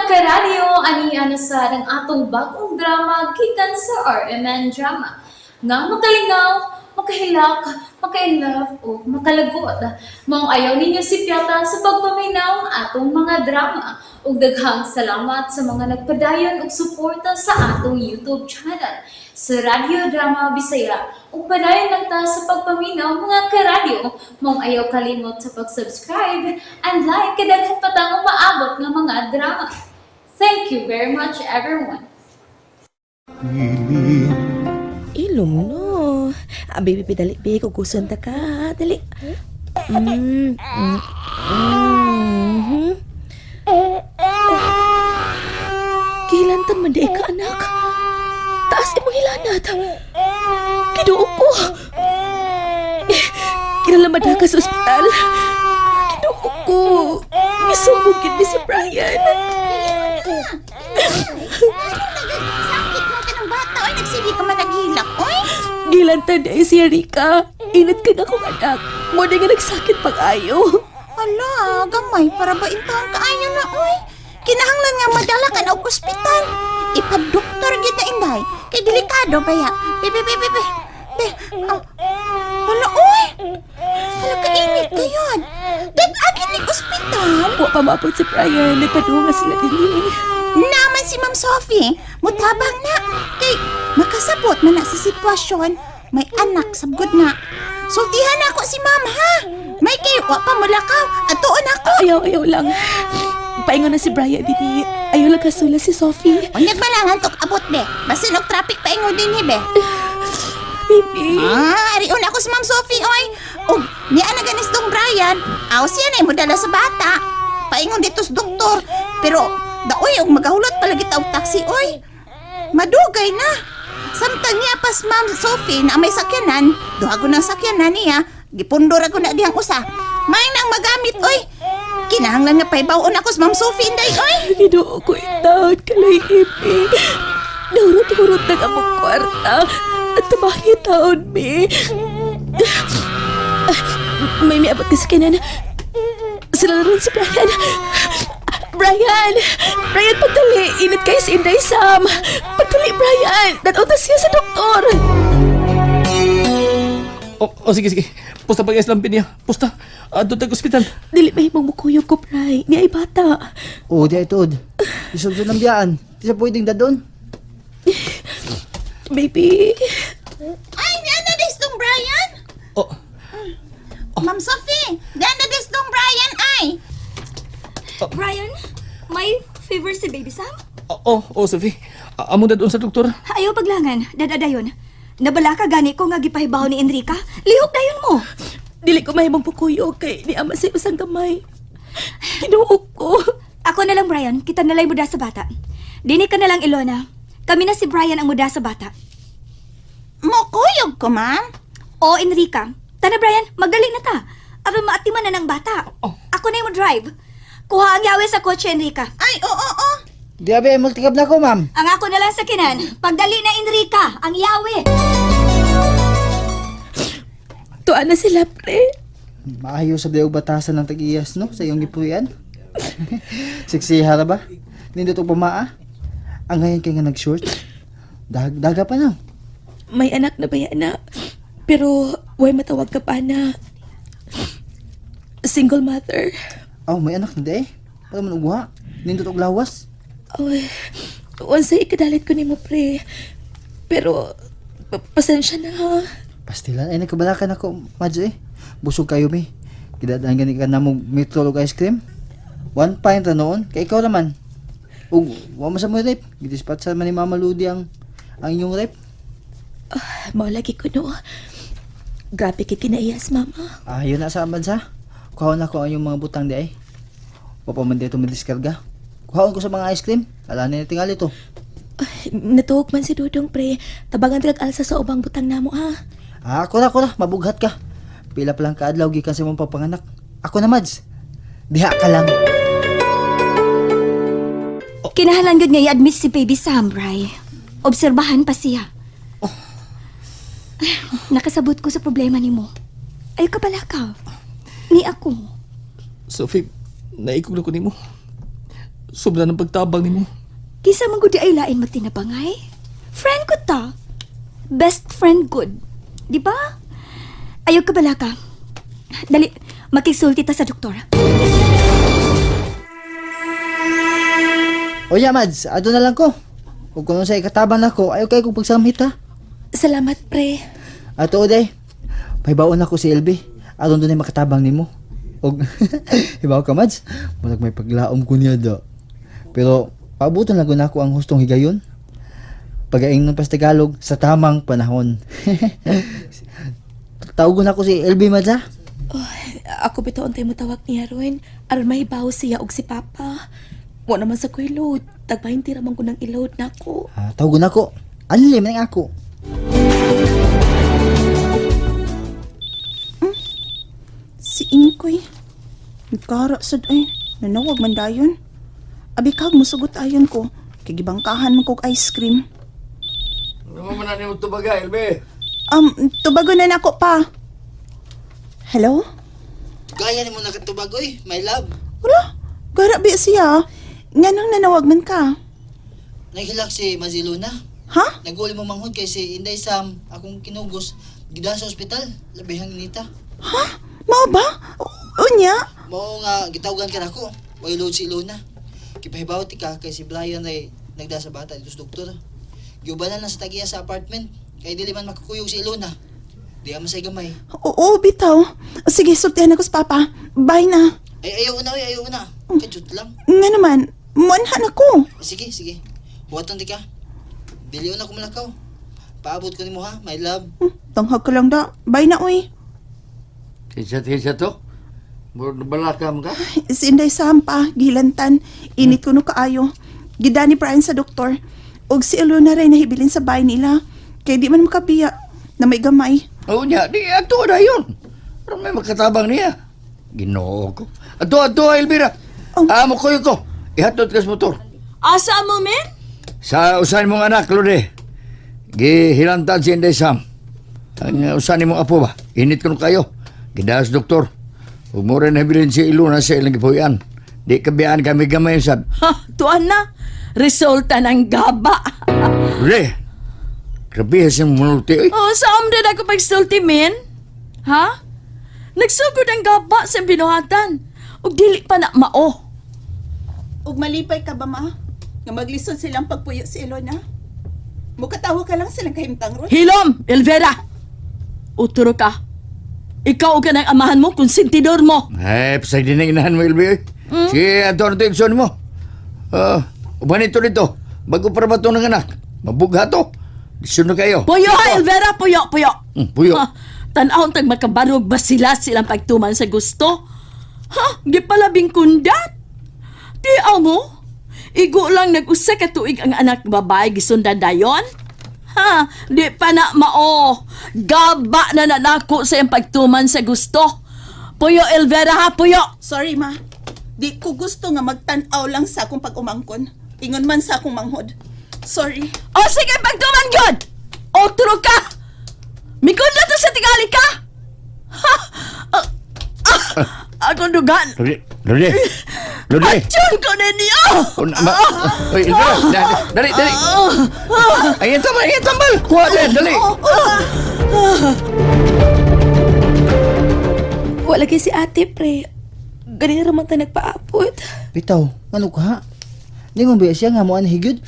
Karadyo, ani na sa ang atong bagong drama gikan sa RMN Drama. Nga makalingaw, makahilak, maka-inlove o makalagot. Maong ayaw ninyo sipyata sa pagpaminaw ang atong mga drama. Ug daghang salamat sa mga nagpadayon og suporta sa atong YouTube channel sa Radyo Drama Bisaya. Ug padayon lang ta sa pagpaminaw, mga karadyo. Maong ayaw kalimot sa pag-subscribe and like kay daghan pa tang umaabot nga mga drama. Thank you very much, everyone. Ilom no. Ah, baby, baby, dali, baby. Kugusan ta ka. Dali. Kilantan man di ka, anak. Taas imong hilanat. Kinuo ko. Kinalamad ka sa ospital. Kinuo ko. Misumbong gid mi si Brian. Sakit mo ka ng bata, oy. Nagsige ka man naghilak, oy. Gilantan di si Erika. Init ka akong anak. Mo na nga nagsakit pag-ayo. Hala, gamay para ba intawon kaayo na, oy. Kinahanglan nga madala ka na og ospital. Ipadoktor gid na, inday. Kay delikado ba ya? Be, be, be, be, be. Be, ah, hala, oy. Hala, kainit kayon. Dad, agin ni ospital. Wa pa maabot si Brian. Nagpadunga sila dinhi. Naman si Ma'am Sophie, mutabang na. Kay makasabot man na sa sitwasyon, may anak sabgod na. Sultihan ako si Ma'am ha. May kay wa pa mulakaw, atuon ako. Ayaw, ayaw lang. Paingon na si Brian dinhi. Ayaw lang kasula si Sophie. Unyag malangan tok abot be. Basin og traffic paingon dinhi be. Baby. Ah, arion ako si Ma'am Sophie oy. Og niya na ganis dong Brian. Aw siya na modala sa bata. Paingon dito sa doktor. Pero daoy og magahulot palagi ta og taxi oy. Madugay na. Samtang niya pas Ma'am Sophie na may sakyanan, duha ko ng sakyanan niya, gipundor ako na diyang usa. May nang magamit oy. Kinahanglan nga pahibaw-on ako sa Ma'am Sophie inday oy. Ginoo ko itaon kalay ipi. Nahurot-hurot na among kwarta. At tumahi taon, mi. May miabot ka sa kinan. Sila na rin si Brian. Brian! Brian, pagdali! Init kayo si Inday Sam! Pagdali, Brian! Dadaw siya sa doktor! Oh, sige, sige. Pusta pag islam niya. Pusta. Adto tag ospital. Dili mahimong mukuyog ko, Bray. Ni ay bata. Oo, di ay tuod. Isubso ng biyaan. Di sa pwedeng dadon. Baby. Ay, niya na des dong Brian. Oh, Ma'am Sophie, niya na des dong Brian ay. Brian, may fever si Baby Sam? Oh, Sophie. Amo dadon sa doktor. Ayaw paglangan, dadadayon. Nabala ka gani ko nga gipahibaw ni Enrica. Lihok dayon mo. Dili ko mahimong pukuyog kay ni ama sa usang gamay. Ginoo ko. Ako na lang, Brian, kita na lang muda sa bata. Dini ka na lang, Ilona. Kami na si Brian ang muda sa bata. Mukuyog ko, ma'am. O, Enrica. Tana, Brian, magdali na ta. Aron maatiman na ng bata. Ako na yung drive. Kuha ang yawe sa kotse, Enrica. Ay, oo, oo. Di abi, multikab na ko, ma'am. Ang ako na lang sa kinan. Pagdali na, Enrica, ang yawe. Tuwa na sila, pre. Maayo sa dayog batasan ng tag-iyas, no? Sa iyong gipuyan. Siksiha ra ba? Nindot og pamaa. Ang ngayon kay nga nag-short. Daga pa no. May anak na ba yan na? Pero, way matawag ka pa na. Single mother. Oh, may anak na di eh. Para man ugwa. Nindot og lawas. Oy, once ay ikadalit ko nimo, pre. Pero, pasensya na ha. Pastilan ay nagkabalakan ako, Madjo eh. Busog kayo mi. Gidadaan gani ka na mo metro og ice cream. One pint ra noon kay ikaw naman. Ug wa man sa mo rep. Gidispatch man ni Mama Ludi ang inyong rep. Mao lagi ko no. Grabe kay kinaiyas, mama. Ah, yun na sa bansa. Kuhaon ako ang iyong mga butang di ay. Wa pa man dito madiskarga. Kuhaon ko sa mga ice cream. Ala na tingali to. Ay, natuog man si Dudong, pre. Tabangan tagag alsa sa ubang butang namo, ha. Ah, ako na, ako na. Mabughat ka. Pila pa lang kaadlaw gikan sa imong pagpanganak. Ako na, Mads. Diha ka lang. Kinahanglan gud nga i-admit si Baby Sam, Bray. Obserbahan pa siya. Ay, nakasabot ko sa problema nimo. Ay ka pala ka. Ni ako. Sophie, naikog na ko nimo. Sobra ng pagtabang nimo. Kisa man gud di ay lain magtinabangay. Friend ko ta. Best friend good. Di ba? Ayaw ka bala ka. Dali, makigsulti ta sa doktor. O ya, Mads, ato na lang ko. Ug kung sa ikatabang nako, ayaw kay kong pagsamhit ha. Salamat, pre. Ato oday. Pahibaon ako si LB. Aron dunay makatabang nimo. Og hibaw ka Mads, murag may paglaom ko niya do. Pero paabuton lang gud nako ang hustong higayon. Pagaingnon pa sa Tagalog sa tamang panahon. Tawgon ako si LB Mads ha. Oh, ako bitaw untay mo tawag niya ron. Aron mahibaw siya og si Papa. Wa naman sa ko'y load. Tagpahinti raman ko ng iload nako. Ah, tawgon ako. Anli man ang ako. Si Ingkoy. Nagkara sad ay. Nanawag man dayon. Abi kag musugot ayon ko. Kay gibangkahan man kog ice cream. Ano man na nimo tubaga, Elbe? Tubago na nako pa. Hello? Gaya nimo nakatubag oy, my love. Wala. Gara bi siya. Nganong nanawag man ka? Naghilak si Maziluna. Ha? Naguli mo manghod kay si Inday Sam akong kinugos gidaan sa ospital labihang inita. Ha? Mao ba? Unya? Mao nga gitawgan ka nako. Way load si Ilona. Kipahibaw ti ka kay si Brian ay nagda sa bata dito sa doktor. Giubanan na sa tagiya sa apartment kay dili man makakuyog si Ilona. Di man say gamay. Oo, bitaw. Sige, sultihan ako sa papa. Bye na. Ay ayaw na oy, ayaw na. Kajut lang. Nga naman, muanhan ako. Sige, sige. Buhaton di ka. Dili na ko malakaw. Paabot ko nimo ha, my love. Tanghag ka lang da. Bye na, uy. Kinsa to? Murag nabalaka man ka? Si Inday Sampa, gilantan. Init ko no kaayo. Gidani Brian sa doktor. Og si Elona rin nahibilin sa bahay nila. Kaya di man makabiya na may gamay. Oo niya, di ato na yun. Pero may makatabang niya. Ginoo ko. Ato, ato, Elvira. Oh. Amo ko ko. Ihatod ka sa motor. Asa mo, men? Sa usan mong anak, Lode. Gihilantan si Inday Sam. Ang usan mong apo ba? Init ko kayo. Gidaas doktor. Ug mo rin nabilin si Iluna sa ilang gipuy-an. Di kabiyaan kami gamay sab. Ha, tuan na. Resulta ng gaba. Lode. Grabe sa multi oy. Oh, sa amda na ako pagsulti, men? Ha? Nagsugod ang gaba sa binuhatan. Ug dili pa na mao. Og malipay ka ba, ma? Nga maglisod silang pagpuyo si Elona? Mukatawa ka lang silang kahimtang ron. Hilom, Elvera! Uturo ka. Ikaw og kanang amahan mo, konsentidor mo. Ay, pasag din ang inahan mo, Elvi. oy. Sige, ato na ito igsoon mo. Ah, uban ito dito. Bago para ba ito ng anak? Mabugha to. Sunod kayo. Puyo ha, Elvera, puyo, puyo. Puyo. Ha, tan-awon tag makabarog ba sila silang pagtuman sa gusto? Ha, gipalabing kundat. Di mo? Igo lang nag-usa ka tuig ang anak babae gisundan dayon? Ha, di pa na mao. Gaba na nanako sa iyang pagtuman sa gusto. Puyo, Elvera ha, puyo. Sorry, ma. Di ko gusto nga magtan-aw lang sa akong pag-umangkon. Ingon man sa akong manghod. Sorry. O sige, pagtuman yun! Otro ka! Mikon na to sa tingali ka! Ha! Ah, ah, akong dugan! Lodi, Lodi. Lodi. Atyon ko na niyo! Oh, na, ma, oy, Elvira, dali, dali. Ayan, tambal, ayan, tambal. Kuha din, dali. Wala kay si ate, pre. Ganina raman ta nagpaapot. Bitaw, ngano ka ha? Ningon ba siya nga mo an higyod?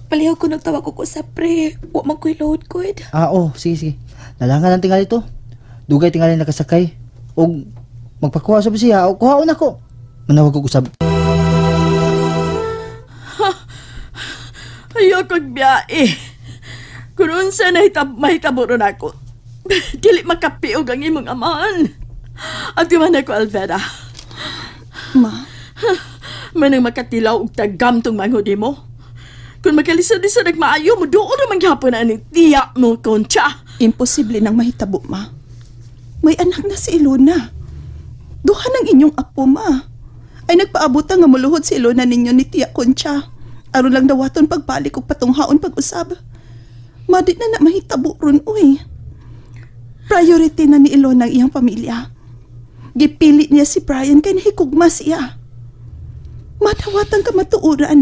Palihaw ko nagtawag ko sa pre. Wa man ko'y load ko. Ah, oh, sige, sige. Nalangan lang tingali to. Dugay tingali nakasakay. Og magpakuha sa siya, o kuhaon ako. Manawag og usab. Ayaw kong biyae. Kung unsa na mahitabo ron ako. Dili makapiog ang imong amahan. At man ako, Alvera. Ma, Manang makatilaw og tagam tong manghod mo. Kung makalisod-lisod nagmaayo mo, doon naman gihapon na aning tiya mo, Concha. imposible nang mahitabo, ma. May anak na si Ilona. Duha ng inyong apo, ma. Ay nagpaabot nga muluhod si Ilona ninyo ni Tia Concha. Aron lang dawaton pagbalik ug patunghaon pag-usab. Ma, di na na mahitabo ron, uy. Priority na ni Ilona ang iyang pamilya. Gipili niya si Brian kay nahikugma siya. Madawat ang kamatuoran.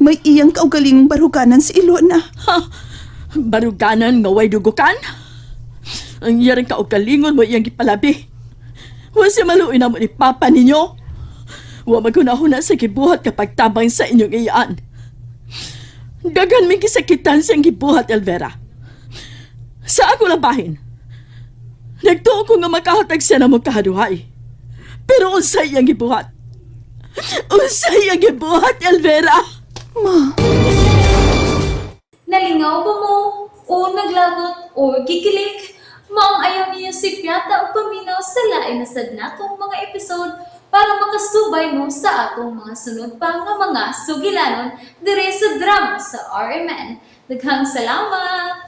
May iyang kaugalingong baruganan si Ilona. Ha? Baruganan nga way dugukan? Ang iyang kaugalingon mo iyang gipalabi. Wa siya maluoy na mo ni Papa ninyo. Wa maghunahuna sa gibuhat kapag tabang sa inyong iyaan. Daghan may gisakitan sa iyang gibuhat, Elvera. Sa ako lang bahin. Nagtuo ko nga makahatag siya na kahaduhay. Pero unsay iyang gibuhat? Unsay iyang gibuhat, Elvera? Ma, Nalingaw ba mo? O naglagot o gikilig? Maong ayaw niyo si Piata o paminaw sa lain na sad natong mga episode para makasubay mo sa atong mga sunod pa nga mga sugilanon dire sa drama sa RMN. Daghang salamat!